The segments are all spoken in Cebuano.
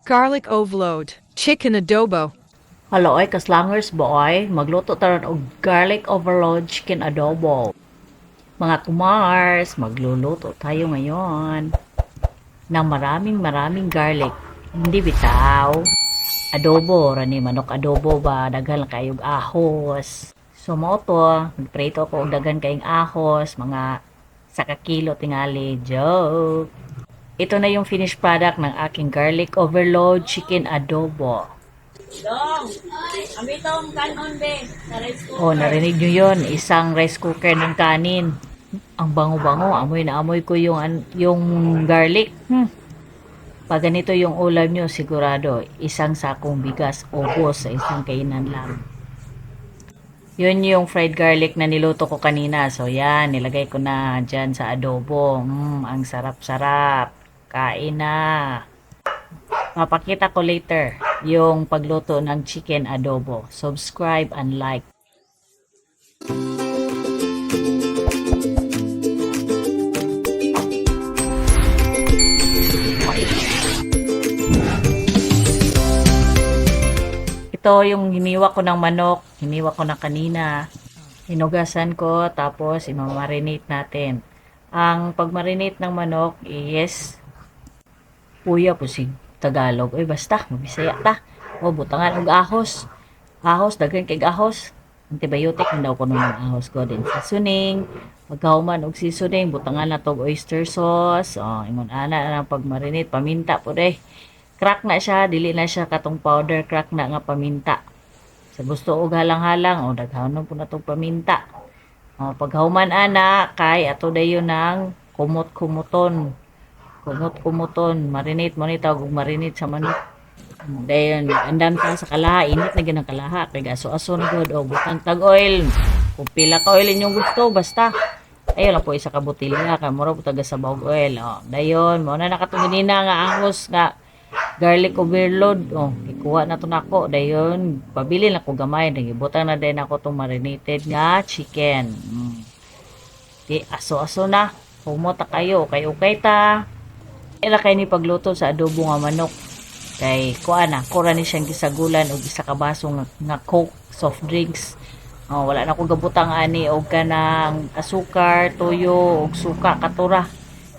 Garlic overload. Chicken adobo. Hello, oy, kaslangers boy. Magluto taron og garlic overload chicken adobo. Mga kumars, magluluto tayo ngayon ng maraming maraming garlic. Hindi bitaw. Adobo, rani manok adobo ba, daghan lang kayog ahos. So mao to, nagprito ako og daghan kayong ahos, mga saka kilo tingali. Joke. Ito na yung finished product ng aking garlic overload chicken adobo. Dong, ang itong kanon be, sa rice cooker. Oh, narinig nyo yun. Isang rice cooker ng kanin. Ang bango-bango. Amoy na amoy ko yung garlic. Pag ganito yung ulam nyo, sigurado, isang sakong bigas, ubos sa isang kainan lang. Yun yung fried garlic na niluto ko kanina. So, yan. Nilagay ko na dyan sa adobo. Ang sarap-sarap. Kain na. Mapakita ko later yung pagluto ng chicken adobo. Subscribe and like. Ito yung hiniwa ko ng manok. Hiniwa ko na kanina. Hinugasan ko, tapos imamarinate natin. Ang pagmarinate ng manok is puya po si Tagalog. Uy, basta, mabisaya ta. O, butangan og ahos. Ahos, daghan kay ahos. Antibiotic man daw kuno ng ahos ko din. Seasoning, pagkahuman og seasoning, butangan na tog oyster sauce. O, ingon ana na ang pagmarinate, paminta po day. Crack na siya, dili na siya katong powder, crack na nga paminta. Sa gusto og halang-halang, o daghanon po na tong paminta. O, paghuman ana, kay ato dayon ng kumot-kumuton. Kumot-kumuton, marinate mo ni tawag og marinate sa manok. Dayon, andam ta sa kalaha, init na gyud ang kalaha kay aso-aso na gud, o butang tag oil. Kung pila ka oil inyong gusto, basta. Ayo lang po isa ka botelya kay mura po taga sa og oil. O, dayon mo na nakatong ganina nga ahos nga garlic overload. O, ikuha na to nako. Dayon, pabili na ko gamay, nagibutang na din ako tong marinated nga chicken. Di aso-aso na. Humot ta kayo, okay okay ta. Ila kay ni pagluto sa adobo nga manok. Kay kuan na, kura ni siyang gisagulan og isa ka baso nga Coke soft drinks. Oh, wala na ko gabutang ani og kanang asukar, tuyo og suka katura.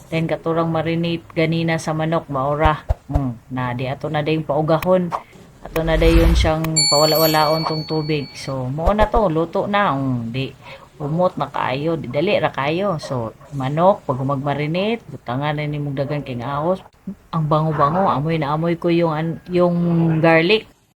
Then katurang marinate ganina sa manok maora. Na di ato na dayong paugahon. Ato na dayon siyang pawala-walaon tong tubig. So mao na to, luto na. Di umot na kaayo, di dali ra kayo. So manok pag magmarinate, butangan na nimong daghan kay ahos. Ang bango-bango, amoy na amoy ko yung garlic.